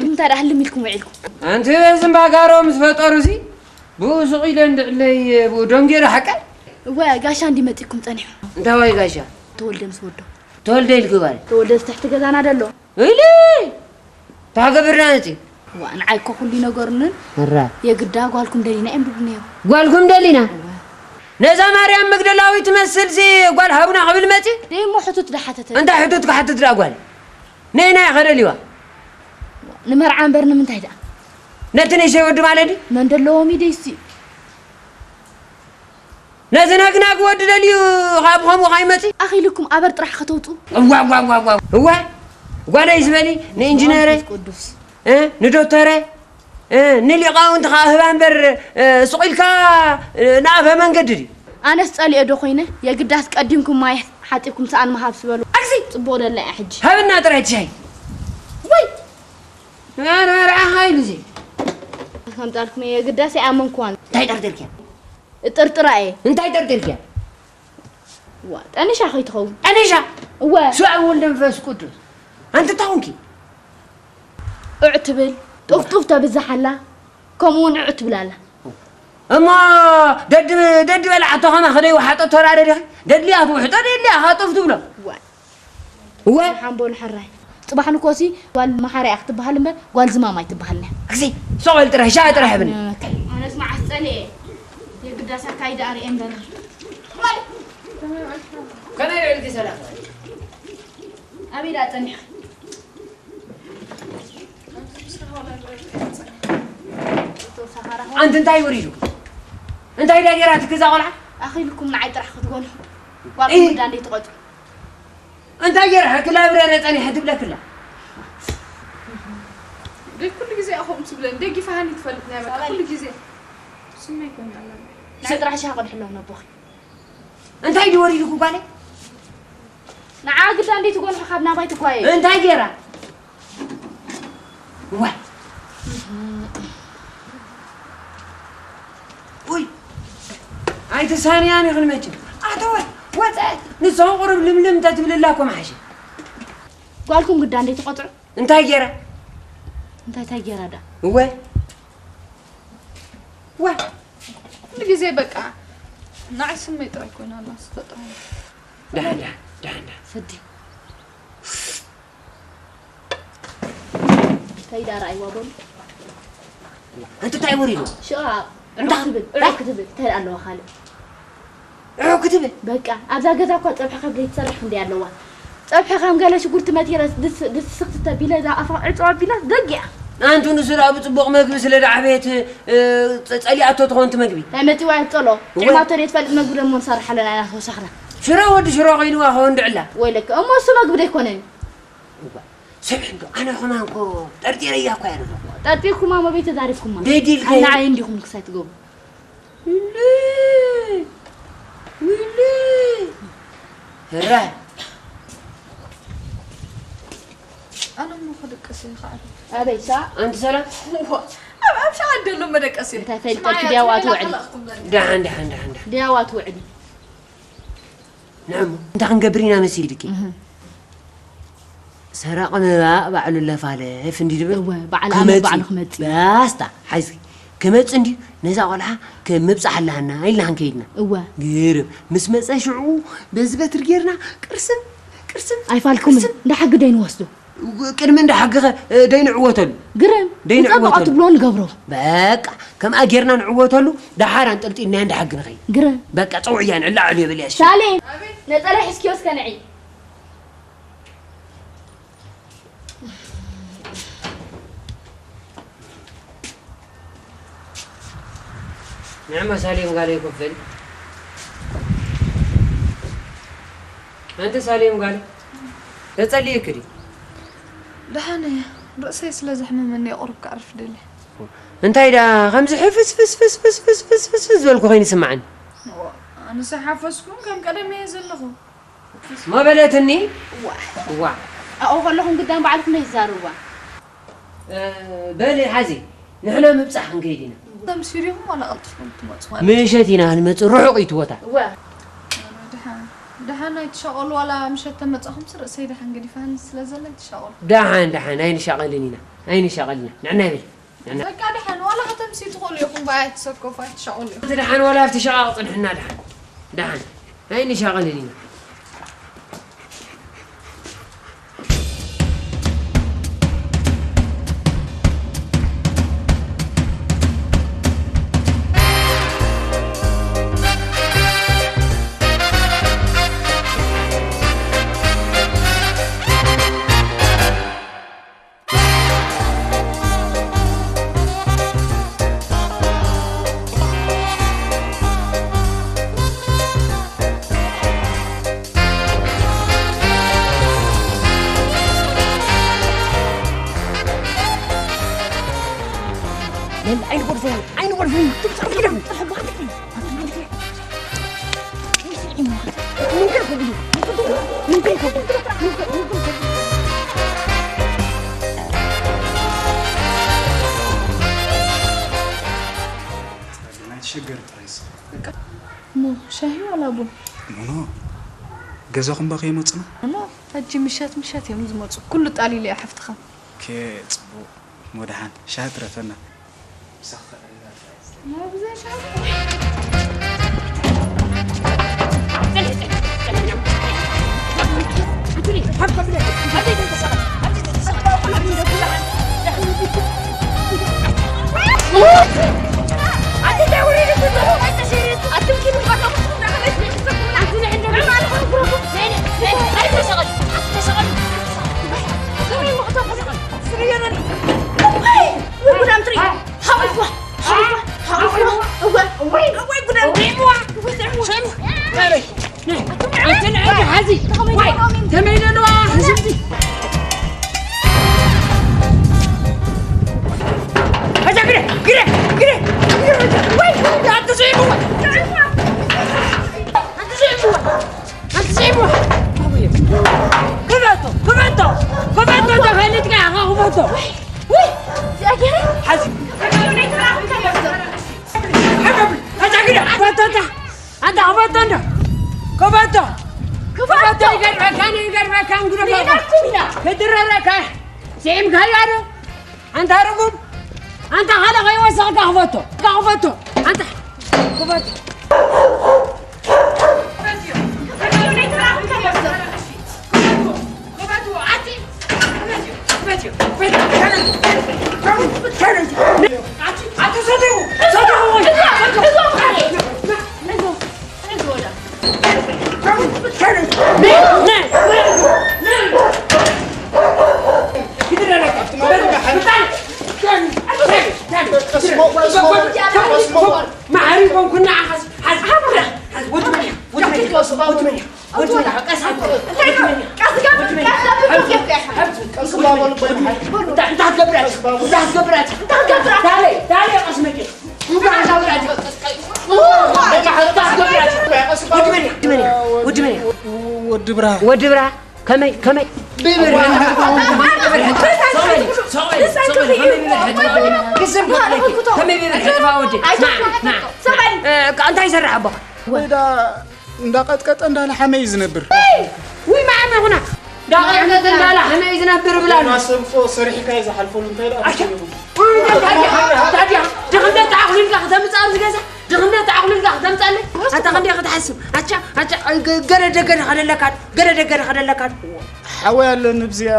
እንታይ ደኣ ህልም ኢልኩም ውዒልኩም? ኣንቲ በዚ እምባጋሮ ምስ ፈጠሩ እዚ ብኡ ስቕ ኢለ እንድዕለይ ብኡ ደንጊረ ሓቀይ? እወ፣ ጋሻ እንዲ መጺእኩም ጸኒሑ። እንታይ ወይ ጋሻ? ተወልደ ምስ ወዶ። ተወልደ ኢልኪ ጓል? ተወልደ እዚ ትሕቲ ገዛና ደሎ። ኢሊ! ታገብርና ነጺ? ዋ፣ ንዓይ እኮ ኩሉ ይነገሩንን እራ። የግዳ ጓልኩም ደሊና እዮም ብሉኒ እዮም። ጓልኩም ደሊና? እወ። ነዛ ማርያም መግደላዊት ትመስል ሲ ጓል ሃቡና ክብል መጺ? ደይ እሞ ሕቱት ዳሓተተ። እንታይ ሕቱት ክሓትት ደኣ ጓል? ነይ ናይ ከደልዋ። ንመርዓ እምበር ንምንታይ ደኣ? ነቲ ንእሽተይ ወዲ ማለት ድዩ? መን ደለዎም እዩ ደይሲ? ነዚ ነግናግ ወዲ ደልዩ ካብ ከምኡ ካይመጺ? ኣኺልኩም ኣበር ጥራሕ ከተውጡ? እዋ፣ እዋ፣ እዋ፣ እዋ። እዋ፣ ጓለይ ዝበሊ ንኢንጂነረ፣ መንፈስ ቅዱስ። እ፣ ንዶክተረ፣ እ፣ ንሊቃውንቲ ከኣ ህባ እምበር፣ እ፣ ስቕ ኢልካ፣ እ፣ ንኣፈ መንገዲ ድዩ? ኣነስ ጸሊኤ ዶ ኮይነ? የግዳስ ቀዲምኩም ማይ ሓጺብኩም ሰኣን ምሃብ ስበሉ። ኣግዚ! ጽቡቕ ደላ እያ ሕጂ። ሃብና ጥራይ እቲ ሻሂ። ወይ! መርዓ ሃይሉ እዚ። ከምጻልኩም እየ፣ የግዳስ ኣይኣመንኩዋን። እንታይ ጠርጢርክያ? እጥርጥራ እየ። እንታይ ጠርጢርክያ? ዋ፣ ጠኒሻ ከይትኸውን። ጠኒሻ? እወ። ስዋ ወልደ መንፈስ ቅዱስ። ኣንቲ እንታይ ኮንኪ? ዑዕ ትብል፣ ጡፍጡፍ ተብዝሕ ኣላ፣ ከምኡ እውን ዑዕ ትብል ኣላ። እሞ ደድ-፣ ደድ በልዓቶ ከማኺ ደይወሓጠቶ ደኣ ደሊኺ? ደድልያ ትውሕጦ፣ ደድልያ ከኣ ጡፍ ትብሎ። ዋ። እወ። ሓምቦል ሕራይ። ጽባሕ ንኮሲ ጓል መሓርያ ክትበሃል እምበር ጓል ዝማም ኣይትበሃልን እያ። ኣክሲ፣ ሶቕ በል ጥራይ፣ ሻሂ ጥራይ ሃብኒ። ኣነስ መዓስ ጸሊኤ። የግዳስ ኣካይዳ ኣርእየ እምበር። ከመይ ውዕልኪ ሰላም? ኣበይ ደኣ ጸኒሕኺ? ኣንቲ እንታይ ወሪዱኩም? እንታይ ደኣ ጌራትኪ እዛ ቆልዓ? ኣኺልኩም ንዓይ ጥራሕ ክትጎንሑ። ጓልኩም እይ። ግዳ እንዴ ትቆጽሩ? እንታይ ጌርሓ ክላብረረ ጸኒሐ ትብለክላ? ደይ ኩሉ ግዜ ኣኹም ትብለን፣ ደጊፋሃኒ ትፈልጥ ናይ በቃ ኩሉ ግዜ። ስመይ ኮይኑ ኣለና። ናይ ጥራሕ ሻሂ ቅድሕሎም ነቦኺ። እንታይ ድዩ ወሪዱኩ ጓለይ? ንዓ ግዳ እንዴ ትጎንሑ ካብ ናባይ ትጓየ። እንታይ ጌራ? ዋ። ኡይ። ኣይተሳንያን ኢኽን መቸም። ኣተወ፣ ወጸ፣ ንስኹም ቁሩብ ልምልም እንተትብልላ እኮ መሓሸ። ጓልኩም ግዳ እንዴ ትቆጥዑ? እንታይ ጌራ? እንታይ፣ እንታይ ጌራ ዳ? እወ። ዋ። ኩሉ ግዜ በቃ ንዓይ ስመይ ጥራይ ኮይና ኣላ፣ ስተ ጥራይ። ደሓን፣ ደሓን፣ ደሓን፣ ደሓን። ስዲ። ከይዳ ረኣይዋ በሉ። ኣንቲ እንታይ ወሪዱ? ሽቓቕ እንታይ? ዕዑ ክትብል፣ ዕዑ ክትብል፣ እንታይ ኣለዋ ካልእ? ዕዑ ክትብል? በቃ፣ ኣብዛ ገዛ እኳ ጸብሒ ካብ ዘይትሰርሕ ክንደይ ኣለዋ። ጸብሒ ከም ገለ ሽጉርቲ መቲረ ድስ-፣ ድስቲ ስኽቲ ተቢለ፣ እዛ ኣፋ ዕጹ ኣቢላ ደጊኣ። ኣንቱ ንሱ ደኣ ብጽቡቕ መግቢ ስለ ደዓበየት፣ እ፣ ጸ-፣ ጸሊኣቶ ትኾን እቲ መግቢ። እንታይ መጺዋ እያ ትጸልኦ? እወ። ጥዕማቶ ደይ ትፈልጥ መግቢ ደሞ ንሰርሓለን ኢና ተወሳኽና። ሽሮ ወዲ ሽሮ ኮይንዋ ኸውን ድዕላ። ወይለከ፣ እሞ እሱ መግቢ ደይኮነን እዩ። እዋ፣ ስምዒ እንዶ፣ ኣነ ከማን እኮ ጠርጢረያ እኮ እየ ዘለኹ። ጠርጢርኩማ እሞ በይ ተዛሪብኩማ? ደይ ዲልካ ኣይ፣ ንዓይ እንዲኹም ክሳይ ትገብሩ። ውሉ፣ ውሉ። ህረ። ኣነ እሞ ክድቅስ እየ ከዓ። ኣበይ ሳ? ኣንቲ ሰላም? እዋ፣ ኣብ፣ ኣብ ሸዓት ደሎ መደቀሲ። እንታይ ፈልጠልኪ ስማያ፣ ድያዋ ስማያ ትውዕሊ? ከላእኩም ዘንድ። ደሓን፣ ደሓን፣ ደሓን፣ ደሓን። ድያዋ ትውዕሊ? ንዕሙ፣ እንታይ ክንገብር ኢና መሲልኪ? እህ። ሰራቒ መባእ ባዕሉ ለፋልፍ እንዲ ድብል? እወ፣ በዓል ኣመት ክመጽእ ባዕሉ እዩ። ክመጽእ እዩ። ባስታ፣ ሓይዝኪ። ክመጽእ እንድዩ፣ ነዛ ቆልዓ ከምብጻሕ ኣለሃና ኢልና ክንከይድና። እወ። ግርም፣ ምስ መጸ ሽዑ በዚ በትሪ ጌርና ቅርስን፣ ቅርስን፣ ኣይፋልኩምን፣ ቅርስን። እንዳ ሓግደይ ንወስዶ። ቅድሚ እንዳ ሓግኸ፣ እ፣ ደይንዕወተሉ። ግርም፣ ደይንዕወተሉ። ንጸብቐ ትብሎ ንገብሮ። በቃ፣ ከምኣ ጌርና ንዕወተሉ፣ ደሓር ኣንጠልጢልናዮ እንዳ ሓጊ ንኸይድ። ግርም። በቃ፣ ጸውዕያ ንዕላ ዕልዮ በልያ እሺ። ሳሌም፣ ነጸላ ሒዝኪዮ እስከ ንዒ። ንዕማ ሳሌም ጋለይ ኮፍ በሊ። ኣንቲ ሳሌም ጋለይ፣ ተጸሊእኪ ድዩ? ደሓን እየ። ርእሰይ ስለ ዘሕመመኒ እየ ቁሩብ ከዕርፍ ደልየ። እንታይ ደኣ ከምዚ ሕፍስ ፍስ ዝበልኩ ኮይኑ ይስምዓኒ? እዋ፣ ኣነስ ኣይሓፈስኩን፣ ከም ቀደም እየ ዘለኹ። ማ በለትኒ? ዋ። ዋ። ኣብኡ ከለኹም ግዳም ባዕልኹም ዘይትዛረብዋ። እ፣ በሊ ሓዚ፣ ንሕና ምብጻሕ ክንከይድ ኢና። ተምሲሉ ኢኹም ዋላ ቀልጢፍኩም ትመጹ ማለት? ምሸት ኢና ክንመጽእ፣ ርሑቕ እዩ እቲ ቦታ። እወ። ኣረ፣ ደሓን። እንዳ ደሓን ኣይትሻቐሉ፣ ዋላ ምሸት ተመጻኹምስ ርእሰይ ደሓን ገዲፋኒ ስለ ዘላ ኣይትሻቐሉ። ደሓን፣ ደሓን፣ ኣይንሻቐልን ኢና፣ ኣይንሻቐልን ኢና። ንዕና ይብል፣ ንዕና። በቃ ደሓን፣ ዋላ ከተምሲ ትኽእሉ ኢኹም፣ በኣይ ትሰከፉ፣ ኣይትሻቐሉ ኢኹም። እቲ ደሓን ዋላ ኣብቲ ሸቓቕ ጽንሕና፣ ደሓን፣ ደሓን፣ ኣይንሻቐልን ኢና። ናይ ትሸገር ጥራይ ስቕ። እሞ ሻሂ ዋላ ቡን? ኖ፣ ኖ። ገዛኹም ባ ከይመጹና? ኖ፣ ሕጂ ምሸት ምሸት እዮም ዝመጹ። ኩሉ ጣሊሉ እያ ሓፍትኻ። ኦኬ፣ ጽቡቕ። እሞ ደሓን፣ ሻሂ ትረፈና። ምሳኻ ጥራይ። ክፈቶ፣ ክፈቶ፣ ክፈቶ፣ ተፈሊጥካ ኢኻ፣ ክፈቶ። ውይ፣ እዚኣ ገይረ? ሓዚ። ሓጋቢ፣ ሓጋቢ፣ ክፈቶ እንታ። ኣንታ ክፈቶ እንዶ። ክፈቶ። ክፈቶ። ክፈቶ፣ ይገርመካ፣ ይገርመካ፣ እንግዶ ሊናኩም ኢና። ክድረረካ። ስዒምካዮ ዶ? ኣንታ ርጉም። ኣንታ ሓደ ከይወሰኽካ ክፈቶ። ክፈቶ። ኣንታ ክፈቶ። መሓሪ ኮንኩና ዓኻስ ሓዝ። ሓዝ። ወዲ መን እያ? ወዲ መን እያ? ወዲ መን እያ? ወዲ መን እያ? ቀስ፣ ቀስ፣ ቀስ፣ ቀስ፣ ቀስ፣ ቀስ፣ እንታይ፣ እንታይ ክትገብር እያ? እንታይ ክትገብር እያ? እንታይ ክትገብር እያ? እንታይ ክትገብር እያ? እንታይ ክትገብር እያ? እንታይ ክትገብር እያ? ወዲ መን እያ? ወዲ መን እያ? ወዲ መን እያ? ወዲ ብርሃ። ወዲ ብርሃ። ከመይ፣ ከመይ? ብብር። ከመይ ብብር ሕጥፋ ወዲ? ስማዕ፣ ና፣ ና። እ፣ እንታይ ይሰርሕ ኣቦኻ? ወዳ እንዳቀጥቀጠ እንዳለሓመ እዩ ዝነብር። ውይ፣ መዓመ ኩና። እንዳቀጥቀጠ እንዳለሓመ እዩ ዝነብር ብላ። ማሰብጾ ሰሪሕካ እዩ ዝሓልፈሉ እንታይ ደኣ ኣሸ-፣ ታዲያ፣ ታዲያ፣ ድኽነት ኣቑሊልካ ከተምጽእ ኣብዚ ገዛ? ድኽነት ኣቑሊልካ ከተምጻለይ? ኣታ ክንደይ ክትሓስብ? ኣቻ፣ ኣቻ፣ ገ-፣ ገረደ ገደ ከደለካ፣ ገረደ ገደ ከደለካ። ሓወይ ኣለኒ ብዚኣ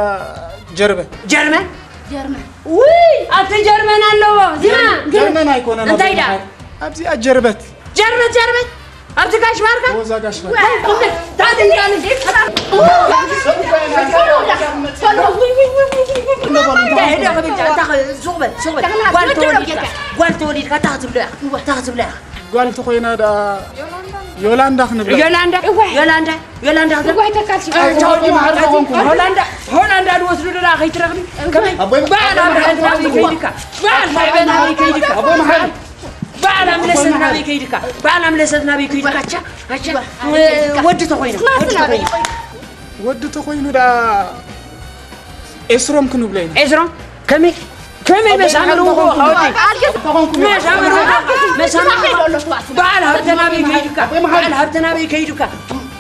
ጀርመን። ጀርመን? ጀርመን። ውይ፣ ኣብቲ ጀርመን ኣለዎ። ዚማ። ጀርመን ኣይኮነን፣ እንታይ ኣቦ ደኣ? መሓሪ። ኣብዚኣ ጀርበት። ጀርበት፣ ጀርበት። ኣብቲ ጋሽ ባርካ? ወዛ ጋሽ ባርካ። ወይ፣ ቁም፣ ታዲያ እንዳለ። ሄደ፣ ሄደ፣ ከበጃ፣ እታ ኸ-፣ ሱቕ በል፣ ሱቕ በል። ጓል ተወሊድካ፣ ጓል ተወሊድካ፣ እታ ክትብሎ እያ፣ እታ ክትብሎ እያ። ጓል ተኾይና ደኣ ዮላንዳ ክንብላ። ዮላንዳ፣ እወ። ዮላንዳ፣ ዮላንዳ ክትብል። እወ፣ ተካልሲ። እ፣ ቻው፣ ሆላንዳ፣ ሆላንዳ ድወስዱ ደኣ ከይትረኽቢ። ከመይ? ኣቦይ፣ በዓል ኣቦይ፣ ኣበይ ከይድካ? በዓል ኣበይ ከይድካ? ኣቦይ መሓሪ። በዓል ኣምለሰት ናበይ ከይድካ? በዓል ኣምለሰት ናበይ ከይድካ? ኣቻ፣ ኣቻ፣ ወዲ ተኾይኑ፣ ወዲ ተኾይኑ። ወዲ ተኾይኑ ደኣ ኤስሮም ክንብሎ ኢና። ኤስሮም? ከመይ? ከመይ መሳምሩ? መሳምሩ? መሳምሩ? በዓል ሃብተ ናበይ ከይድካ? በዓል ሃብተ ናበይ ከይድካ?